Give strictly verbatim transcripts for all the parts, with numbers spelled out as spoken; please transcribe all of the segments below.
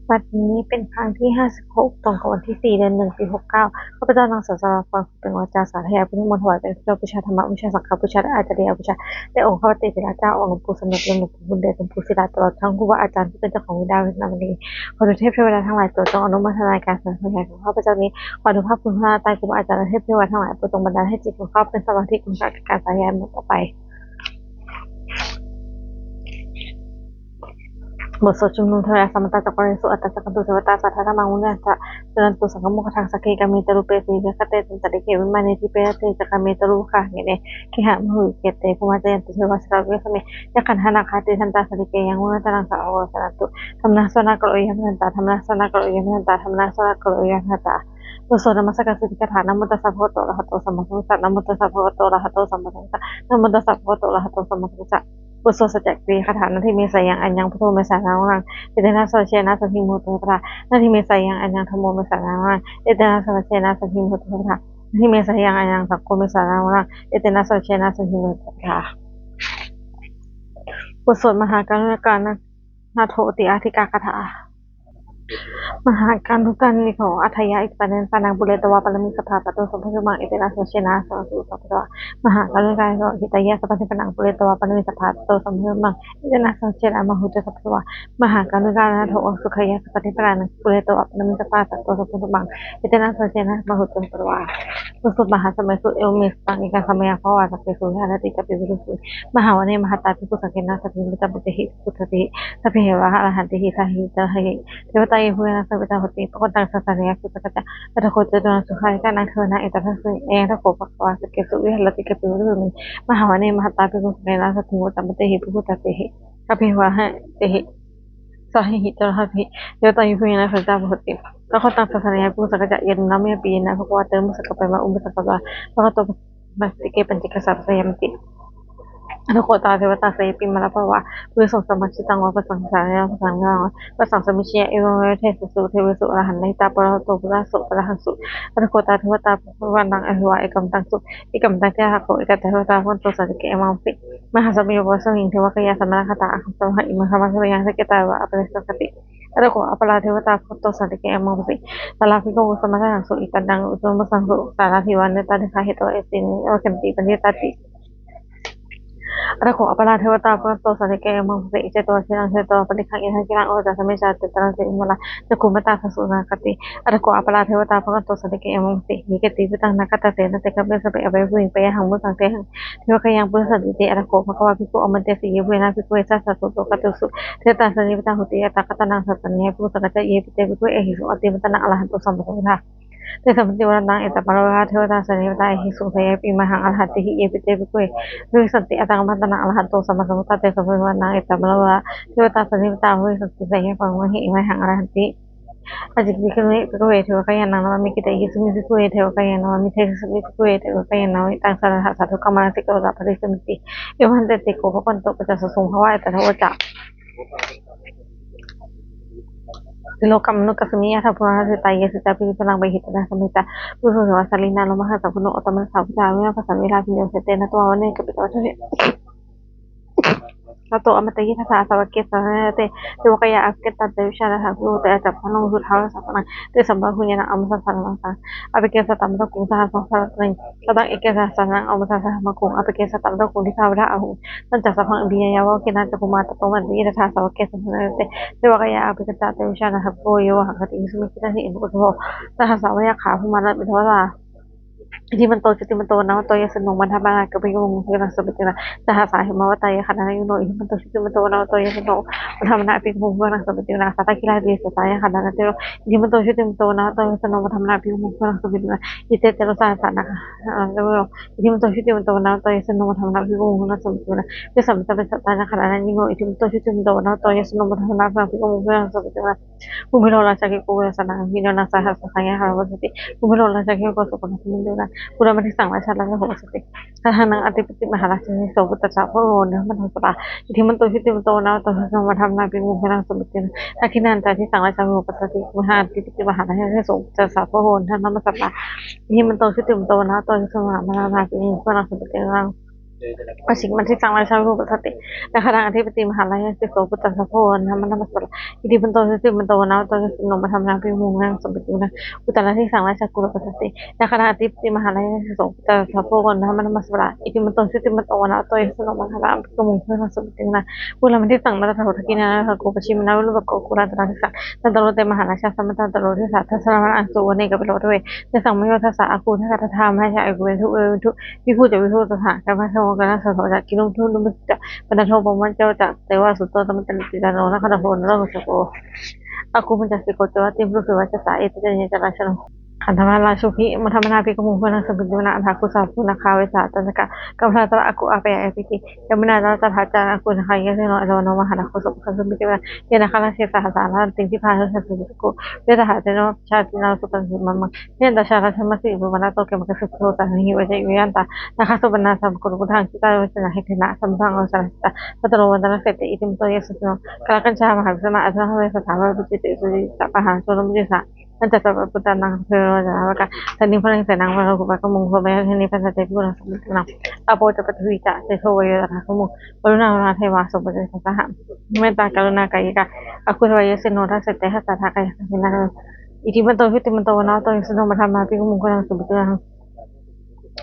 บัดนี้เป็นครั้งที่ ห้าสิบหก ตรงกับวันที่ สี่ เดือน หนึ่ง ปี หกเก้า ข้าพเจ้านางสาวสราพร เป็นวาจาสาธยายพุทธมนต์ ถวายเป็นพุทธบูชา ธรรมบูชา สังฆบูชา และอาจาริยบูชา แด่องค์พระเถราเจ้า องค์หลวงปู่สำเร็จ หลวงปู่บุญเดช หลวงปู่ศิลา ตลอดทั้งครูบาอาจารย์ที่เป็นเจ้าของวิดาเวทนานี้ ขอเทพเทวดาทั้งหลายโปรดจงอนุโมทนาการสวดมนต์ของข้าพเจ้านี้ ขออนุภาพคุณพระรัตนตรัย ครูบาอาจารย์ และเทพเทวดาทั้งหลายโปรดจงบันดาลให้จิตของข้าเป็นสมาธิ คุณพระการสาธยายมนต์ต่อไป บทสวดชุมนุมเทวดา Samantā cakkavāḷesu atrāgacchantu devatā, saddhammaṃ munirājassa suṇantu saggamokkhadaṃ. Sagge kāme ca rūpe girisikharataṭe cantalikkhe vimāne, dīpe raṭṭhe ca gāme taruvanagahane gehavatthumhi khette, bhummā cāyantu devā jalathalavisame yakkhagandhabbanāgā, tiṭṭhantā santike yaṃ munivaravacanaṃ sādhavo me suṇantu. Dhammessavanaṃ karotiya bhadantā, dhammessavanaṃ karotiya bhadantā, dhammessavanaṃ karotiya bhadantā. บทสวดนมัสการสิทธิคาถา Namo tassa bhagavato arahato sammāsambuddhassa. Namo tassa bhagavato arahato sammāsambuddhassa. Namo tassa bhagavato arahato sammāsambuddhassa. บทสวดสัจจกิริยาคาถา Natthi me seyyaṃ ayaṃ buddho me saraṇaṃ varaṃ, etena saccavajjena sotthi me hotu sabbadā. Natthi me seyyaṃ ayaṃ dhammo me saraṇaṃ varaṃ, etena saccavajjena sotthi me hotu sabbadā. Natthi me seyyaṃ ayaṃ saṅgho me saraṇaṃ varaṃ, etena saccavajjena sotthi me hotu sabbadā. บทสวดมหาการุณิกานาโถติอาทิกาคาถา Mahākāruṇiko atthāya, itipi anekaparisajjapāṇinaṃ, pūretvā pāramī sabbā, patto sambodhimuttamaṃ, etena saccavajjena hotu sabbadā. Mahākāruṇikanātho hitāya, sabbītiyo vivajjantu, pūretvā pāramī sabbā, patto sambodhimuttamaṃ, etena saccavajjena hotu sabbadā. Mahākāruṇikanātho sukhāya, sabbītiyo vivajjantu, pūretvā pāramī sabbā, patto sambodhimuttamaṃ, etena saccavajjena hotu sabbadā. บทสวดมหาสมัยสูตร Evaṃ me sutaṃ. Ekaṃ samayaṃ bhagavā sakkesu viharati kapilavatthusmiṃ mahāvane mahatā bhikkhusaṅghena saddhiṃ pañcamattehi bhikkhusatehi sabbeheva arahantehi dasahi ṭhāhi devatā yebhuyyena samitiṃ vitaṃ hotu. Bhagavato sāsanaṃ bhikkhūnaṃ samitiṃ vitaṃ hotu. Atha kho catunnaṃ suddhāvāsakāyikānaṃ devānaṃ etadahosi: Ayaṃ bhagavā sakkesu viharati kapilavatthusmiṃ mahāvane mahatā bhikkhusaṅghena saddhiṃ pañcamattehi bhikkhusatehi sabbeheva arahantehi dasahi ṭhāhi devatā yebhuyyena samitiṃ vitaṃ hotu. Bhagavato sāsanaṃ bhikkhūnaṃ samitiṃ vitaṃ hotu. Yannūna mayampi yena bhagavā teravāsakāyikā upasampanā, bhagavato bhāsisūti te paccekagāthā bhāseyyāmāti. Atha kho tā devatā seyyathīmānā bhikkhavo purisaṃ sammiñjitaṃ vā bāhuṃ sahassaṃ aṭṭhaṃsu vā sabbasahassaṃ sammiñjeyya, evameva tejasā devesu arahantānaṃ purato pātulakkhāsu pādahaṃsu. Atha kho tā devatā bhagavantaṃ abhivādetvā ekamantaṃ āmantesi. Ekamantaṃ ṭhitā bhikkhavo ekatehi bhagavato santike āmantesi. Mahāsamayo pavanasmiṃ devakāyā samāgatā, āgatamha imaṃ dhammasamayaṃ dakkhitāyeva ākaṅkhamānubhāvayuṃ. Atha kho aparā devatā bhagavato santike āmantesi. Sārāmikā samāgatāsu, ettāvatā ca amhehi sāsanaṃ rājubhi sārathīva nettāni gahetvā āsettasi vimalāni. Atha kho aparā devatā bhagavato santike āmantesi. Chetvā khīlaṃ chetvā palighaṃ indakhīlaṃ ūhacca manejā, tesaṃ rāgena vimalā cakkhumatā sujatā susunāgāti. Atha kho aparā devatā bhagavato santike āmantesi. Ye keci vītarāgehi nāgā, te ca gandhabbanāgā, abhayaṃ vūhiṃ pāyāsā muttamaṃ devakāyaṃ purisaṃ ādati. Atha kho bhagavā bhikkhū āmantesi: Yebhuyyena bhikkhave saha cakkhumattā sotthī aṭṭhaṃsu, devatānaṃ sannipatitā hoti, tathāgataṃ dassanāya bhikkhusaṅghañca. Yepi te bhikkhave ahesuṃ ātappamakatānaṃ arahanto sammāsambuddhassa, tesampi varaṇānaṃ etaparamāyeva devatānaṃ sannipatitā ahesuṃ, seyyathīmānā arahantehi. Yepi te bhikkhave ahesuṃ ātappamakatānaṃ arahanto sammāsambuddhassa, tesampi varaṇānaṃ etaparamāyeva devatānaṃ sannipatitā bhavissanti, seyyathīmānā imehi arahantehi. Ācikkhate bhikkhave devakāyānaṃ nāmāni. Kittayissāmi bhikkhave devakāyānaṃ nāmāni. Desissāmi bhikkhave devakāyānaṃ nāmāni. Taṃ sādhā sādhukaṃ manasikarotha bhāsissāmīti. Evaṃ bhanteti kho bhagavato paccassosuṃ. Bhagavā etadavoca: Silokamanukassāmi, yattha bhummā tadassitā. Ye sitā girigabbharaṃ, pahitattā iddhūpasamphuṭā. Puthū sīhāva sallīnā, lomahaṃsābhisambhuno. Odātamanasā suddhā, vippasannamanāvilā. Bhiyyo pañcasate ñatvā, vane kāpilavatthave, tato āmantayi satthā, sāvake sāsane rate. Devakāyā abhikkantā, te vijānātha bhikkhavo. Te ca ātappamakaruṃ, sutvā bhagavato sāsanaṃ. Tesampāturahu ñāṇaṃ, amanussāna dhammaṃ. Appeke satamaddakkhuṃ, sahassaṃ atha sattariṃ. Sataṃ eke sahassānaṃ, amanussāna dhammaṃ. Appeke satamaddakkhuṃ, disvā vudhā ahuṃ. Tañca sabbaṃ abhiññāya, vācāhi jināni cakkhumā. Tato āmantayi satthā, sāvake sāsane rate. Devakāyā abhikkantā, te vijānātha bhikkhavo. Ye vohaṃ kittayissāmi, girisikharataṭe cantalikkhe. Sahassaṃ va yakkhā, bhummā kāpilavatthavā. Iddhimanto jutimanto, vaṇṇavanto yasassino. Modamānā abhikkāmuṃ, bhikkhūnaṃ samitiṃ vanaṃ. Sahassaṃ hemavatā, yakkhagandhabbanāgino. Iddhimanto jutimanto, vaṇṇavanto yasassino. Modamānā abhikkāmuṃ, bhikkhūnaṃ samitiṃ vanaṃ. Sātāgirā ravā, disvā bhusmā yakkhagandhabbanāgino. Iddhimanto jutimanto, vaṇṇavanto yasassino. Modamānā abhikkāmuṃ, bhikkhūnaṃ samitiṃ vanaṃ. Ye te caranti rājasāsane, rājaguṇā itimanto jutimanto, vaṇṇavanto yasassino. Modamānā abhikkāmuṃ, bhikkhūnaṃ samitiṃ vanaṃ. Tesampi sabbā sattā, yakkhagandhabbanāgino. Iddhimanto jutimanto, vaṇṇavanto yasassino. Modamānā abhikkāmuṃ, bhikkhūnaṃ samitiṃ vanaṃ. Kumbhīro rājagahiko, vāsavassino nāgā, saha sahassaṃ yakkhā samabhintā. Kumbhīro rājagahiko, sopāga samitiṃ vanaṃ. Purimaṃ disaṃ rājā, rājagahiko pasāsati. Taṇhaṅkarānaṃ ādhipati, mahārājāsi vo. Puttāpi tassa bahavo, indanāmā mahabbalā. Iddhimanto jutimanto, vaṇṇavanto yasassino. Modamānā abhikkāmuṃ, bhikkhūnaṃ samitiṃ vanaṃ. Dakkhiṇāyañca disaṃ rājā, virūpakkho pasāsati. Kumbhaṇḍānaṃ disaṃ mahārājā, saha sopāga samabhintā. Iddhimanto jutimanto, vaṇṇavanto yasassino. Modamānā abhikkāmuṃ, bhikkhūnaṃ samitiṃ vanaṃ. Pacchimaṃ disaṃ rājā virūpakkho, dakkhiṇaṃ ādhipati mahārājā, itipi so paccassabbahosthaṃ namassāma. Iddhimanto jutimanto vaṇṇavanto yasassino, modamānā abhikkāmuṃ bhikkhūnaṃ samitiṃ vanaṃ. Uttaraṃ disaṃ rājā kuruppakkho, dakkhiṇaṃ ādhipati mahārājā, itipi so paccassabbahosthaṃ namassāma. Iddhimanto jutimanto vaṇṇavanto yasassino, modamānā abhikkāmuṃ bhikkhūnaṃ samitiṃ vanaṃ. Puṇṇamī disaṃ rājā dakkhiṇaṃ nāgā, pacchimaṃ virūpakkho, uttaraṃ disaṃ candano, te mahārājā samantā caturo disā. Daddallamānā aṭṭhaṃsu vane kāpilavatthave, tesaṃ mahāyadutthisāvakā āgū devā saha. Mahāsamayo ca āgū vepullassa ca viruḷhako, vipū ca virūḷhako saha kassapo, moggallāno ca kinnughaṇḍu ca, panādo ca opamañño ca devasūto ca mātali. Cittāno ca gandhabbo naḷo janesabho, āgū pañcasikho ceva kinnughaṇḍu ca saha. Ete caññe ca rājāno gandhabbā rājubhi, modamānā abhikkāmuṃ bhikkhūnaṃ samitiṃ vanaṃ. Athāgū sahabhū nāgā, vesālā aṭṭhaṅgikā, kambalassatarā āgū āpeyya āpeti. Yāmunā ca rājubhi, āgū nāgā yasassino, candano mahānāgo sakkopāga samitiṃ vanaṃ. Ye nāgarāje sahasā haranti, dibbā dijā corathādo, vesahassino ca gajānā supaṇṇāsubhā. Jayanta ca rājamahāsabhā, pavnato khemamakāsabhū, sahassaṃ mahābhismā te yojanā. Nāgā supaṇṇā sahassaṃ bahū, phuṭā mayhaṃ vijānātha, tesaṃ māyā vajirahatthasā. Bhātaro vātanaṃ seṭṭhe, iddhimanto yasassino, kālakañjā mahābhismā, aṭṭhaṃsu vane sahassaṃ, vepacitti ca sahassaṃ, sahassaṃ pāga ca catusaccāgā. Pañcasataṃ phuṭānaṃ bhūripo ca nāgā, sallīṃ baliṃ senaṃ samuddakkhitvā, bhaddamānā abhikkāmuṃ bhikkhūnaṃ samitiṃ vanaṃ. Āpo ca paṭhavī ca tejo vāyo tadāgamuṃ, varuṇā vāruṇā devā saha purvā purvā ca saha. Mettākaruṇākāyikā, āgū devā yasassino, dasete dasadhā kāyā, sabbe nānattavaṇṇino. Iddhimanto jutimanto vaṇṇavanto yasassino, modamānā abhikkāmuṃ bhikkhūnaṃ samitiṃ vanaṃ.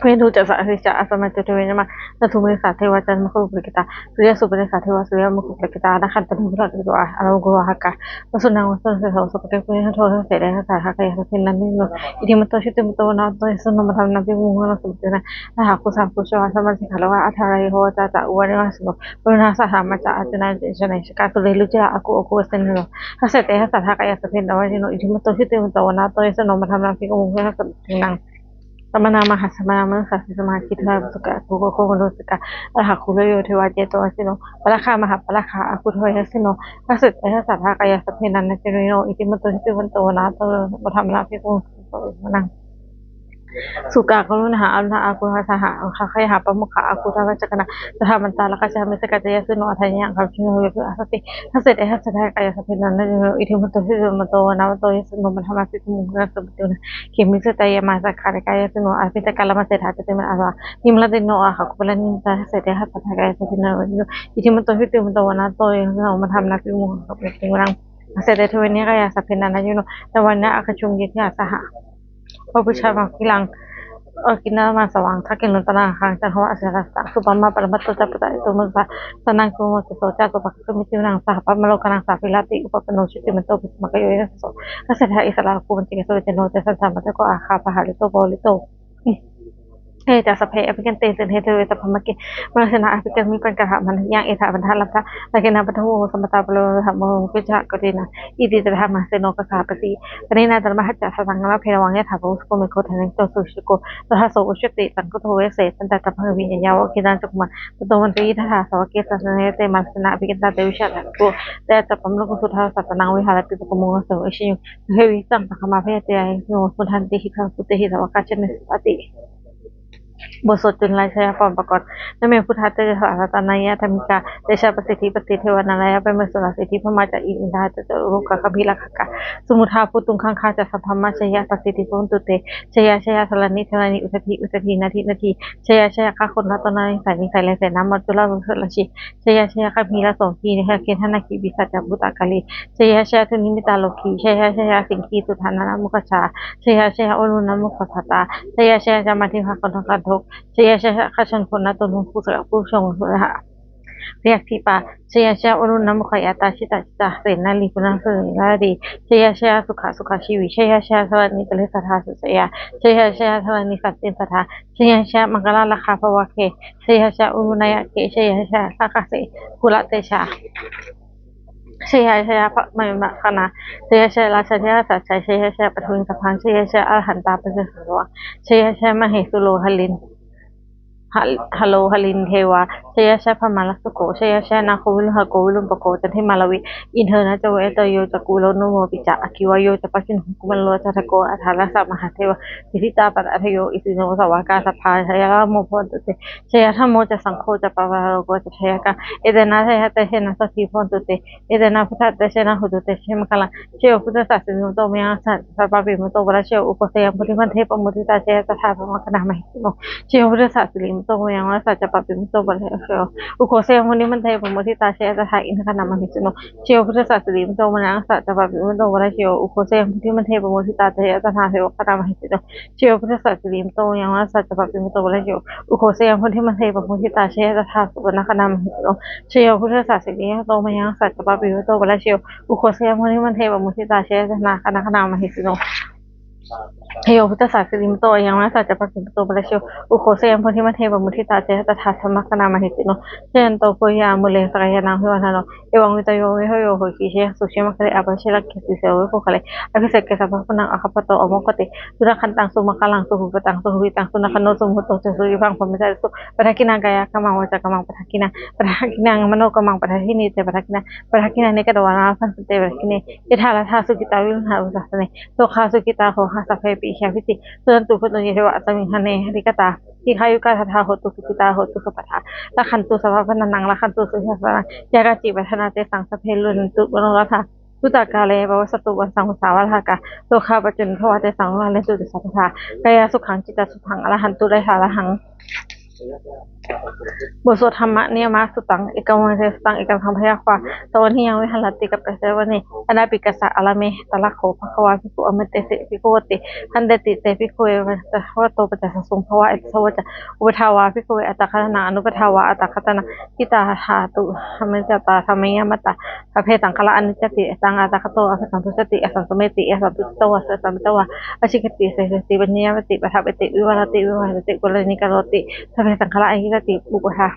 Veṇhū ca sahalī ca, asamā ca duve yamā, candassūpanisā devā candamāgū purakkhitā. Suriyassūpanisā devā suriyamāgū purakkhitā, nakkhattāni purakkhitvā arāhakā, vasūnaṃ vāsavo saha. Vāsavassete pavutthajāto, dasete dasadhā kāyā, sabbe nānattavaṇṇino. Iddhimanto jutimanto vaṇṇavanto yasassino, modamānā abhikkāmuṃ bhikkhūnaṃ samitiṃ vanaṃ. Athāgū sahabhū ca devā saha maṇisā ca gandhabbā, gandhabbā ca devasūto ca mātali. Varuṇā sahadhammā ca asenā ca saha, janesabhū sumeru ca āgū āgū vassū ca saha. Dasete dasadhā kāyā, sabbe nānattavaṇṇino. Iddhimanto jutimanto vaṇṇavanto yasassino, modamānā abhikkāmuṃ bhikkhūnaṃ samitiṃ vanaṃ. Samānā mahāsamānā mānusā ca, sahassabrahmā ca gandhabbā ca saha. Āgū āgū vassū ca saha, athāgū harayo devā cetosahassino. Pāragā mahāpāragā, āgū devā yasassino, dasete dasadhā kāyā, sabbe nānattavaṇṇino. Iddhimanto jutimanto vaṇṇavanto yasassino, modamānā abhikkāmuṃ bhikkhūnaṃ samitiṃ vanaṃ. Sukkā karumhā aruṇā, āgū devā saha rājagahā. Pāmokkhā āgū devā candamā, sadāmattā rājagahā. Missakā ca yasassino, ādaññā aṅgamaññatano, vepullā ca saha. Dasete dasadhā kāyā, sabbe nānattavaṇṇino. Iddhimanto jutimanto vaṇṇavanto yasassino, modamānā abhikkāmuṃ bhikkhūnaṃ samitiṃ vanaṃ. Khemiyā ca yāmā ca gandhabbā ca saha, nimmānaratino āgū vāsavassino. Nimmānaratino āgū purakkhitvā, dasete dasadhā kāyā, sabbe nānattavaṇṇino. Iddhimanto jutimanto vaṇṇavanto yasassino, modamānā abhikkāmuṃ bhikkhūnaṃ samitiṃ vanaṃ. Dasete dasadhā kāyā, sabbe nānattavaṇṇino. Nānāvaraṇā āgū āgū vepullā ca saha, pavutthajātimakkhīlaṃ, oghatiṇṇamanāsavaṃ. Dakkhiṇottaraṃ aṅgamaṅgalaṃ, candamāma ca āgū saha. Subrahmā paramatto ca, puttadārito ca mahesā, sanaṅkumāro tisso ca, sopāga ca samitiṃ vanaṃ. Sahassabrahmalokānaṃ ca, sārīrikadhātū samitiṃ vanaṃ. Dasete dasadhā issarā āgū, paccekavasavattino. Tesaṃ mahāsamayo ca, issarā pahārito pāmokkhito. Te ca sabbe abhikkante, sinde deve sabrahmake. Mārasenā abhikkāmi, pāṇinā hestamaddakkhiṇā. Etha gaṇhatha bandhanattā, rāgena bandhamatthu vo. Samantā parivāretha, sambhayanto sampāturahosapassā. Iti tattha mahāseno, kakkhaṃ āpati. Pāṇinā talamāhacca, saraṃ katvāna bheravaṃ. Yathā pāvussako megho, thanayanto savijjuko. Tadā so paccudāvatti, taṃ katvāna bheravaṃ. Satañca balaṃ abhiññāya, vavakkhitvāna cakkhumā. Tato āmantayi satthā, sāvake sāsane rate. Mārasenā abhikkantā, te vijānātha bhikkhavo. Te ca ātappamakaruṃ suddhāvāsaṃ, sāsanaṃ vihāraṃ ātimatto. Bāhuṃ sahassamabhinimmitasāvudhantaṃ, bhikkhānaṃ samitiṃ vanaṃ. Bhaddamānā abhikkantā, te vijānātha bhikkhavo. Bhikkhūnaṃ samitiṃ vanaṃ. Iti tattha mahāseno, kakkhaṃ āpati. บทสวดจุลชัยยปกรณ์ Name buddhā tejasā, rājaṃ arisā dānaṃ, yadajjhagā tejapasiddhi. Pasīdevā nārāyā parame suro, siddhibrahmā ca indā, ca lokā gambhīrakkhakā. Samuddā bhūtuṃ gaṅgā ca, sabrahmajayya pasiddhi bhavantu te. Jaya jaya dharaṇi dharaṇī, udadhi udadhī, nadi nadī. Jaya jaya gaganatalanisaya nisaya, sesā nāma ca turabaddhā rājī. Jaya jaya gambhīra sombhī, gagana naggī pisāca bhūtakālī. Jaya jaya dunnimittarogī, jaya jaya siṅgī sudādāna mukhajā. Jaya jaya varuṇamukhasātrā, jaya jaya candimā sumakantho. Jaya jaya gaganatalanisaya nisaya, sesā nāma ca turabaddhā rājī. Jaya jaya varuṇamukhayātrā, jita jita senārī, pavutthajātimakkhīlā. Jaya jaya sukhā sukhā jīvī, jaya jaya dharaṇītale sadā sujayā. Jaya jaya dharaṇī santin sadā, jaya jaya maṅkarājaraksakavake. Jaya jaya varuṇayakkhe, jaya jaya rakkhase kulatejā. Jaya jaya brahmagaṇā, jaya jaya rājādhirājasājjaya, jaya jaya paṭhaviṃ sabbaṃ, jaya jaya arahantā paccekavasavattino. Jaya jaya mahesuro harindevā, har- haro harindevā, jaya jaya brahmārakkho, jaya jaya nāgo viruḷhako virūpakkho, candimā ravi, indo ca venateyyo ca, kulo ca bhumi ca, aggi vāyo ca pājuṇho, kumāro ca dhotāraso, aṭṭhārasa mahādevā, siddhitāpasa-ādayo, isino sāvakā sabbe, jaya rāmo bhavantu te. Jaya dhammo ca saṅgho ca, pāvakā ca devakā, etena jayatejena sotthī bhavantu te. Etena buddhatejena hotu te jayamaṅgalaṃ. Jayo buddhassa sirimato nibbānasāvakā, jaya pāpimato parājayo, ugghosayaṃ bodhimaṇḍe pamoditā, jaya tadā brahmagaṇā mahesino. Jayo buddhassa siri- Buddho mayaṃ vanasaccapāpimuttā parisajjo, ugghosayaṃ bodhimaṇḍe pamoditā, jayaṃ tadā indagaṇā mahesino. Jayo buddhassa sirīmato mayaṃ vanasaccapāpimuttā parisajjo, ugghosayaṃ bodhimaṇḍe pamoditā, jayaṃ tadā devagaṇā mahesino. Jayo buddhassa sirīmato mayaṃ vanasaccapāpimuttā parisajjo, ugghosayaṃ bodhimaṇḍe pamoditā, jayaṃ tadā supaṇṇagaṇā mahesino. Jayo buddhassa sirīmato mayaṃ vanasaccapāpimuttā parisajjo, ugghosayaṃ bodhimaṇḍe pamoditā, jayaṃ tadā nāgagaṇā mahesino. Jayo buddhassa sirīmato mayaṃ vanasaccapāpimuttā parisajjo, ugghosayaṃ bodhimaṇḍe pamoditā, jayaṃ tadā brahmagaṇā mahesino. Jayanto bodhiyā mūle sakyānaṃ nandivaḍḍhano, evaṃ tvayaṃ vijayo hohi, jayassu jayamaṅgale, aparājitapallaṅke sīse paṭhavipokkhare, abhiseke sabbabuddhānaṃ aggappatto pamodati. Sunakkhattaṃ sumaṅgalaṃ supabhātaṃ suhuṭṭhitaṃ, sukhaṇo sumuhutto ca suyiṭṭhaṃ brahmacārisu, padakkhiṇaṃ kāyakammaṃ vācākammaṃ padakkhiṇaṃ, padakkhiṇaṃ manokammaṃ padakkhiṇe ca padakkhiṇā, padakkhiṇāni katvāna labhantatthe padakkhiṇe. Yātrā lāthā sukhitā viruḷhā buddhasāsane, sokā sukhitā hotha sabbepi sabbāsmiṃ. Suṇantu bhonto ye devā asmiṃ ṭhāne adhigatā, dīghāyukā sadā hontu sukhitā hontu sabbadā, rakkhantu sabbasattānaṃ rakkhantu sabbasattānaṃ, yā kāci patthanā tesaṃ sabbe pūrentu manorathā, yuttakāle pavassantu vassaṃ vassā valāhakā, rogā piesantu nivārentu ca sabbadā, kāyāsukhaṃ cittisukhaṃ arahantu tejasā rahaṃ. บทสวดธรรมนิยามสุตตัง เอกวังเทสตัง เอกวังพยัคฆ์วา สวานิยังวิหารติ kapilavatthave vane, anāpikassa ārāme, tatra kho bhagavā bhikkhū āmantesi bhikkhavoti. Bhadanteti te bhikkhave bhagavato paccassosuṃ. Bhagavā etadavoca: Uppādā vā bhikkhave attapadānā, anuppādā vā attapadānā, ṭhitā dhātu dhammaṭṭhitatā dhammaṃ yāmatā, sabbe saṅkhārā aniccāti. Taṃ atthāgato abhasambujjhati, asammosati, asantuṭṭhito vā sammosati vā, ācikkhati deseti paññapati paṭṭhapeti vivarati vibhajati paralīkaroti, sabbe saṅkhārā aniccāti. Uppādā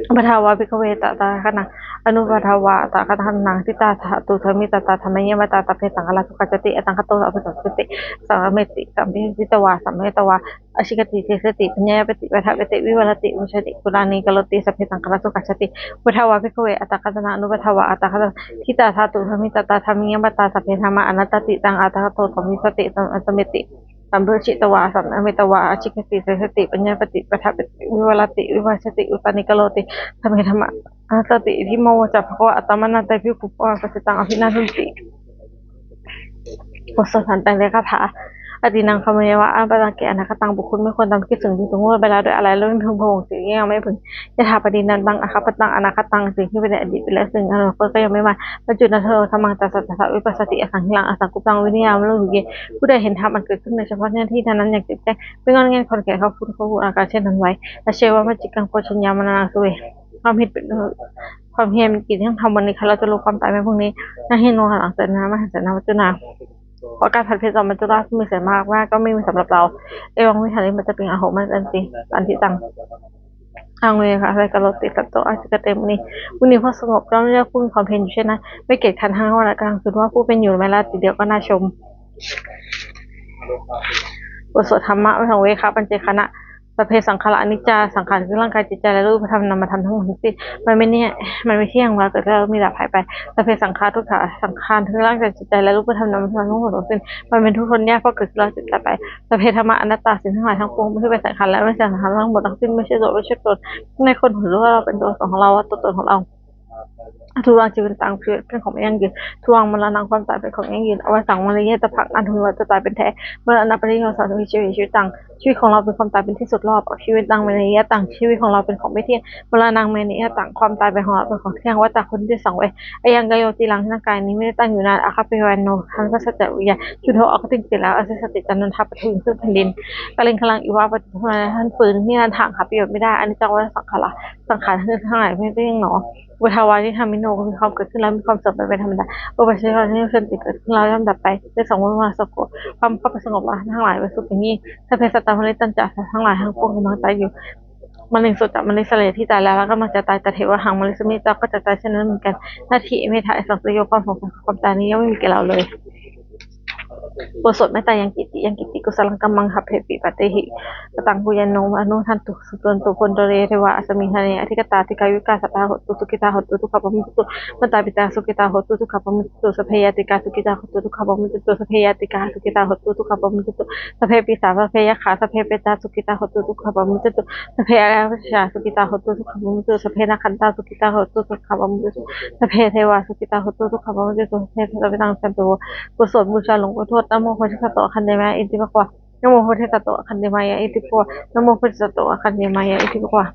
uppādā vā bhikkhave attapadānā, anuppādā vā attapadānā, ṭhitā dhātu dhammaṭṭhitatā dhammaṃ yāmatā, sabbe saṅkhārā dukkhāti. Taṃ atthāgato abhasambujjhati, asammosati, asantuṭṭhito vā sammosati vā, ācikkhati deseti paññapati paṭṭhapeti vivarati vibhajati paralīkaroti, sabbe saṅkhārā dukkhāti. Uppādā vā bhikkhave attapadānā, anuppādā vā attapadānā, ṭhitā dhātu dhammaṭṭhitatā dhammaṃ yāmatā, sabbe dhammā anattāti. Taṃ atthāgato abhasambujjhati, asammosati, asantuṭṭhito vā sammosati vā, ācikkhati deseti paññapati paṭṭhapeti vivarati vibhajati paralīkaroti, sabbe dhammā anattāti. Idamavoca bhagavā. Attamanā te bhikkhū bhagavato bhagavaṃ abhinandunti. บทสวดสันตติคาถา Atītaṃ khameyya vā appattaṃ, anāgataṃ บุคคลไม่ควรตามคิดสิ่งที่ถึงล่วงไปแล้วด้วยอาลัย และไม่พึงพะวงสิ่งที่ยังไม่ถึง Yathāpatiṭṭhitaṃ aggappatto anāgataṃ, สิ่งที่เป็นในอดีตไปแล้ว สิ่งอนาคตก็ยังไม่มา Paccuppannadhammaṃ tassa tattha vipassati, asaṃhiraṃ asaṅkuppaṃ vinayaṃ vimucciṃ. ผู้ใดเห็นธรรมอันเกิดขึ้นในเฉพาะหน้าที่เท่านั้นอย่างแจ่มแจ้ง ไม่ง่อนแง่นคลอนแขนเข้าพูดเข้าพูดอาการเช่นนั้นไว้ Ajjeva vaccikaṃ ko jaññā, maraṇā suve ความเพียรเป็นความเพียรเป็นกิจที่ต้องทำวันนี้ ใครเล่าจะรู้ความตายแม้พรุ่งนี้ Na hi no haraṃ senaṃ mahasenā maccunā, เพราะการผัดเพี้ยนต่อมัจจุราชผู้มีเสนามากนักก็ไม่มีสำหรับเรา Evaṃ vihāriṃ pācittaṃ āhu mandiyaṃ, paṇḍitaṃ ahaṃ ve, kāre karoti santo ācikkhate muni. มุนีผู้สงบย่อมเรียกผู้มีความเพียรอยู่เช่นนั้น ไม่เกียจคร้านทั้งกลางวันและกลางคืน ว่าผู้เป็นอยู่แม้ราตรีเดียวก็น่าชม บทสวดธรรมวิสังเวคปัจจเวกขณะ Sabbe saṅkhārā aniccā, สังขารคือร่างกายจิตใจและรูปธรรมนามธรรมทั้งหมดทั้งสิ้น มันไม่แน่ มันไม่เที่ยง เวลาเกิดขึ้นแล้วมีดับหายไป Sabbe saṅkhārā dukkhā, สังขารคือร่างกายจิตใจและรูปธรรมนามธรรมทั้งหมดทั้งสิ้น มันเป็นทุกข์ทนยาก เพราะเกิดขึ้นแล้วเสื่อมไป Sabbe dhammā anattā, สิ่งทั้งหลายทั้งปวงไม่เที่ยง เป็นสังขารและไม่ใช่สังขารทั้งหมดทั้งสิ้น ไม่ใช่ตัวไม่ใช่ตน ไม่ควรถือว่าเราเป็นตัวตนของเรา ว่าตัวตนของเรา Athūhaṃ jīvitaṃ, ชีวิตเป็นของไม่ยั่งยืน Athūhaṃ maraṇaṃ, ความตายเป็นของยั่งยืน Avassaṃ maritabbaṃ, อันพึงว่าจะตายเป็นแท้ Maraṇapariyosāni jīvitaṃ, ชีวิตของเราเป็นความตายเป็นที่สุดรอบ Ajīvitaṃ me niyataṃ, ชีวิตของเราเป็นของไม่เที่ยง Maraṇaṃ me niyataṃ, ความตายเป็นของเราเป็นของเที่ยง Vata ควรที่จะสังเวช Ayaṃ kāyo aciraṃ, ร่างกายนี้ไม่ได้ตั้งอยู่นาน Aggappatto อัปปะทิตัง สังสารวัฏจักร Cūḷho appaṭikaṅkaraṃ, อันเสียสละจากนนทะ Paṭhaviṃ ซึ่งแผ่นดิน Kaliṅgaraṃ iva paṭikkamantu, เหมือนฟืนที่อันหาประโยชน์ไม่ได้ Aniccā vata saṅkhārā, สังขารทั้งหลายไม่เที่ยงหนอ Uppādā vā nikkhamino, มีความเกิดขึ้นแล้วมีความเสื่อมไปเป็นธรรมดา Uppajjati va nirujjhanti, เกิดขึ้นแล้วย่อมดับไป Tesaṃ vūpasamo sukho, ความเข้าไปสงบระงับทั้งหลายเป็นสุขอย่างยิ่ง Sabbe sattā maritanti, สัตว์ทั้งหลายทั้งปวงกำลังตายอยู่ Mariṃsu ca marissare, ที่ตายแล้วและกำลังจะตาย Tathevāhaṃ marissāmi, เราก็จะตายเช่นนั้นเหมือนกัน Natthi me ettha icchitaṃ seyyo, ความสงสัยกับความตายนี้ย่อมไม่มีแก่เราเลย บทสวดเมตตายังกิตติ Yaṃ kiñci kusalaṃ kammaṃ sabbehi katehi kataṃ, puññaṃ no anumodantu, suṇantu bhonto ye devā asmiṃ ṭhāne adhigatā, dīghāyukā sadā hontu, sukhitā hontu, dukkhā pamuccantu. Mātā pitā sukhitā hontu, dukkhā pamuccantu. Sabbe ñātikā sukhitā hontu, dukkhā pamuccantu. Sabbe ñātikā sukhitā hontu, dukkhā pamuccantu. Sabbe pisā sabbe yakkhā sabbe petā sukhitā hontu, dukkhā pamuccantu. Sabbe amanussakhitā hontu, dukkhā pamuccantu. Sabbe nakkhattā sukhitā hontu, dukkhā pamuccantu. Sabbe devā sukhitā hontu, dukkhā pamuccantu. Sabbe sampattīnaṃ samijjhantu vo. บทสวดบูชาหลวงปู่ทวด Namo bodhisatto āgantimāya iti bhagavā. Namo bodhisatto āgantimāya iti bhagavā. Namo bodhisatto āgantimāya iti bhagavā.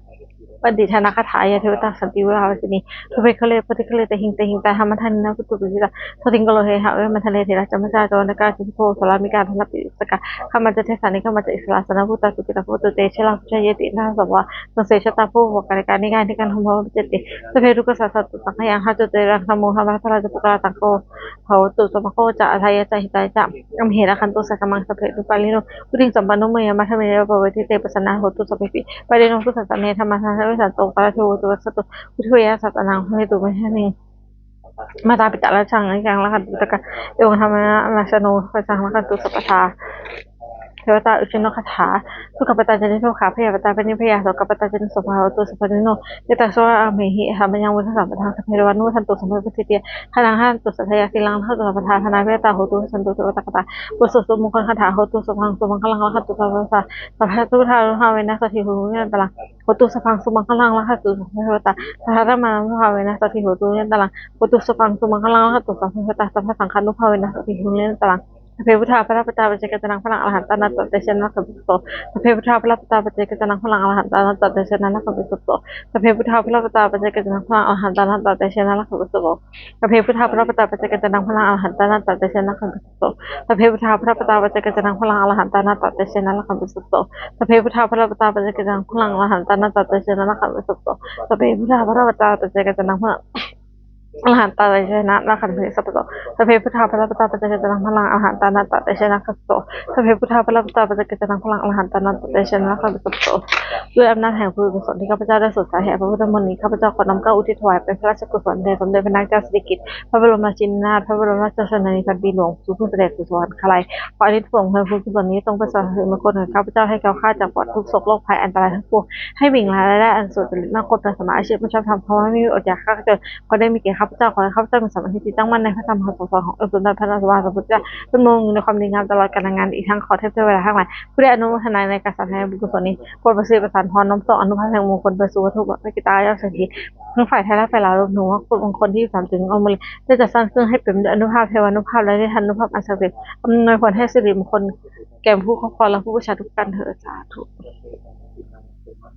Pattidānagāthā. Yā devatā santi vihāravāsinī, pubbe ghare anabhiyā ghare, tahiṃ tahiṃ tā dhammadānena bhavantu pūjitā. Sotthiṃ karontedha ve maṇḍale, therā ca majjhā ca navakā ca, bhikkhavo sārāmikā dānapatī upāsakā, gāmā ca desā nigamā ca issarā, sāmaggā bhūtā sukhitā bhavantu te. Jayanto jayassu jayassu jayassu bhava, jayassu jayassu tapo bhava, kālakañjā nikāsaṃ dhammapañjaratī. Sabbe dukkhassa ghātā ca saṅkhayaṃ, hātu ca yaṃ dhammo, dhammādhārā ca puggalā, taṃ kho bhagavato sāvakaṃ, atthāya ca hitāya ca. Amhe rakkhatu saddhammaṃ, sabbe dukkhapāṇino. Vuḍḍhiṃ sampāpuṇeyyāma dhamme ariyappavedite. Pasannā hontu sabbepi pāṇino. Buddhasāsane dhammasāsane vassatu, kālā devo pavassatu, buddhāya sabbadhanaṃ, ahuṃ paretu bhavantaṃ. Mātā pitā rakkhaṇaṃ, aññaṃ rakkhatha devakāyaṃ, evaṃ dhammena ariyānaṃ, saṅghañca rakkhatun sabbadā. Devatāullākanagāthā. Dukkhappattā ca niddukkhā, bhayappattā ca nibbhayā, sokappattā ca nissokā, hontu sampattino. Yathā saraṇagamhehi, sampaññaṃ buddhasāsanaṃ, sabbe devānupassizzavantu, sabbabuddhānussatiṭṭhāya, ṭhānaṃ rakkhantu sabbadā, bhāvanābhiratā hontu, gacchantu devatāgatā. Purisāsabhammaṅgalagāthā. Hotu sabbaṃ sumaṅgalaṃ, rakkhantu sabbadevatā, sabbabuddhānubhāvena, sotthī hontu nirantaraṃ. Hotu sabbaṃ sumaṅgalaṃ, rakkhantu sabbadevatā, sabbadhammānubhāvena, sotthī hontu nirantaraṃ. Hotu sabbaṃ sumaṅgalaṃ, rakkhantu sabbadevatā, sabbasaṅghānubhāvena, sotthī hontu nirantaraṃ. Sabbe buddhā balappattā, paccekānañca arahantānañca, tejena rakkhanti sabbaso. Sabbe buddhā balappattā, paccekānañca arahantānañca, tejena rakkhanti sabbaso. Sabbe buddhā balappattā, paccekānañca arahantānañca, tejena rakkhanti sabbaso. Sabbe buddhā balappattā, paccekānañca arahantānañca, tejena rakkhanti sabbaso. Sabbe buddhā balappattā, paccekānañca arahantānañca, tejena rakkhanti sabbaso. Sabbe buddhā balappattā, paccekānañca arahantānañca, tejena rakkhanti sabbaso. Sabbe buddhā balappattā, paccekānañca arahantānañca, tejena rakkhanti sabbaso. Sabbe buddhā balappattā, paccekānañca arahantānañca, tejena rakkhanti sabbaso. Sabbe buddhā balappattā, paccekānañca arahantānañca, tejena rakkhanti sabbaso. ด้วยอำนาจแห่งบุญกุศลที่ข้าพเจ้าได้สวดสาธยายพระพุทธมนต์นี้ ข้าพเจ้าขอน้อมเกล้าอุทิศถวายเป็นพระราชกุศลแด่สมเด็จพระนางเจ้าสิริกิติ์ พระบรมราชินีนาถ พระบรมราชชนนีพันปีหลวง สู่ผู้เสด็จสู่สวรรคาลัย ขออานิสงส์แห่งบุญกุศลนี้จงเป็นสรรพสิริมงคลแก่ข้าพเจ้า ให้แคล้วคลาดจากปลอดทุกข์โศกโรคภัยอันตรายทั้งปวง ให้มีรายได้อันสุจริต มั่นคงทางสมาอาชีพ ไม่ชอบธรรม เพราะไม่มีอดอยาก ข้าพเจ้าขอได้มีแก่ข้าพเจ้า ขอให้ข้าพเจ้ามีสมาธิจิตตั้งมั่นในพระธรรมคำสั่งสอนขององค์สมเด็จพระสัมมาสัมพุทธเจ้า ดำรงอยู่ในความดีงามตลอดกาลนาน อีกทั้งขอเทพเทวดาทั้งหลาย ผู้ได้อนุโมทนาในการสาธยายบุญกุศลนี้ โปรดประสิทธิ์ประสานพรน้อมส่งอานุภาพแห่งมงคลไปสู่วัตถุมหากิจตายอดเศรษฐี ทั้งฝ่ายไทยและฝ่ายลาว รวมถึงวัตถุมงคลที่สามถึงองค์มงคลได้จัดสร้างขึ้นให้เปี่ยมด้วยอานุภาพเทวานุภาพและฤทธานุภาพอันศักดิ์สิทธิ์ อำนวยผลให้สิริมงคลแก่ผู้ครอบครองและผู้บูชาทุกท่านเถิด สาธุ